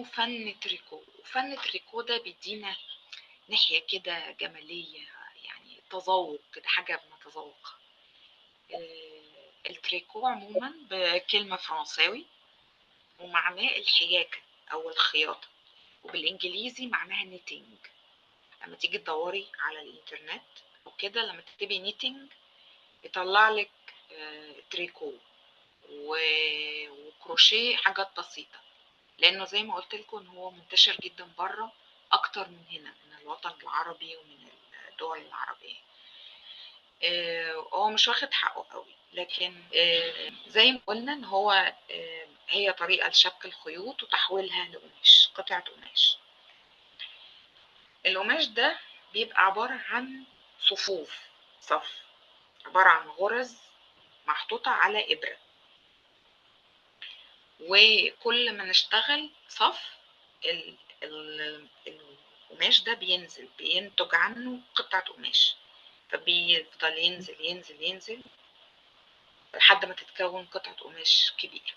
اسمه فن تريكو. وفن تريكو ده بيدينا ناحية كده جمالية، يعني تذوق كده، حاجة بنتذوقها. التريكو عموما بكلمة فرنساوي ومعناه الحياكة أو الخياطة، وبالإنجليزي معناها knitting. لما تيجي تدوري على الإنترنت وكده، لما تكتبي knitting يطلع لك تريكو وكروشيه، حاجات بسيطة، لأنه زي ما قلت لكم إن هو منتشر جدا بره أكتر من هنا، من الوطن العربي ومن الدول العربية. هو مش واخد حقه قوي، لكن زي ما قلنا إن هو هي طريقة لشبك الخيوط وتحويلها لقماش، قطعة قماش. القماش ده بيبقى عبارة عن صفوف، صف عبارة عن غرز محطوطة على إبرة، وكل ما نشتغل صف القماش ده بينزل، بينتج عنه قطعة قماش، فبيفضل ينزل ينزل ينزل لحد ما تتكون قطعة قماش كبيرة.